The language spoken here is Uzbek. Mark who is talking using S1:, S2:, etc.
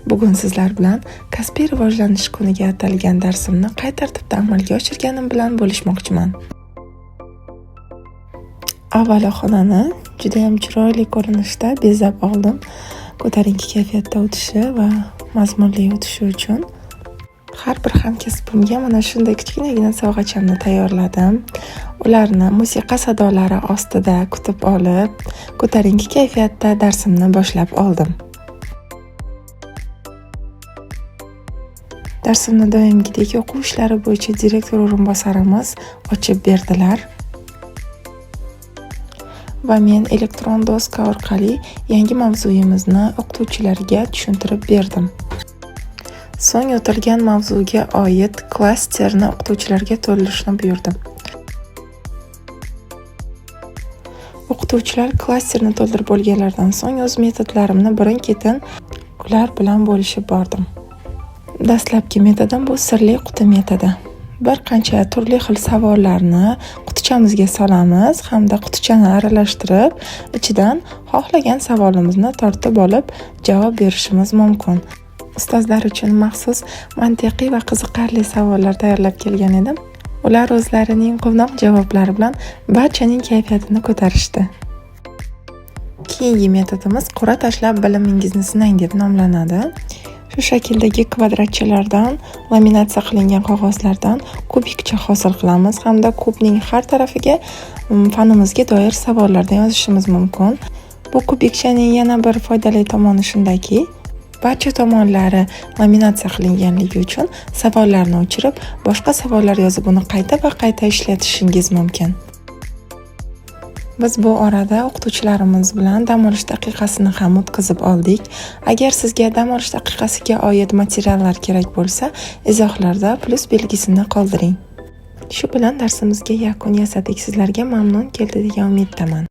S1: Bugun sizlar bilan kasbiy rivojlanish kuniga atalgan darsimni qay tartibda amalga oshirganim bilan bo'lishmoqchiman. Avvalo xonani judayam chiroyli ko'rinishda bezab oldim. Ko'tarinki kayfiyatda o'tishi va mazmunli o'tishi uchun har bir hamkasbimga mana shunday kichkinagina sovg'achamni tayyorladim. Ularni musiqa sadolari ostida kutib olib, ko'tarinki kayfiyatda darsimni boshlab oldim. Darsimni doimgidek o'quv ishlari bo'yicha direktor o'rinbosarimiz ochib berdilar. Va men elektron doska orqali yangi mavzuyimizni o'qituvchilarga tushuntirib berdim. So'ng o'tilgan mavzuga oid klasterni o'qituvchilarga to'ldirishni buyurdim. O'qituvchilar klasterni to'ldirib bo'lganlaridan so'ng o'z metodlarimni birin-ketin ular bilan bo'lishib bordim. Dastlabki metodim bu sirli quti metodi. Bir qancha turli xil savollarni qutichamizga solamiz hamda qutichani aralashtirib, ichidan xohlagan savolimizni tortib olib javob berishimiz mumkin. Ustozlar uchun maxsus mantiqiy va qiziqarli savollar tayyorlab kelgan edim. Ular o'zlarining quvnoq javoblari bilan barchaning kayfiyatini ko'tarishdi. Keyingi metodimiz qur'a tashlab bilimingizni sinang deb nomlanadi. Shu shakldagi kvadratchalardan laminatsiya qilingan qog'ozlardan kubikcha hosil qilamiz hamda kubning har tarafiga fanimizga doir savollardan yozishimiz mumkin. Bu kubikchaning yana bir foydali tomoni shundaki, barcha tomonlari laminatsiya qilinganligi uchun savollarni o'chirib, boshqa savollar yozib uni qayta va qayta ishlatishingiz mumkin. Biz bu orada o'qituvchilarimiz bilan dam olish daqiqasini ham o'tkazib oldik. Agar sizga dam olish daqiqasiga oid materiallar kerak bo'lsa, izohlarda plyus belgisini qoldiring. Shu bilan darsimizga yakun yasadik. Sizlarga mamnun keldi degan umiddaman.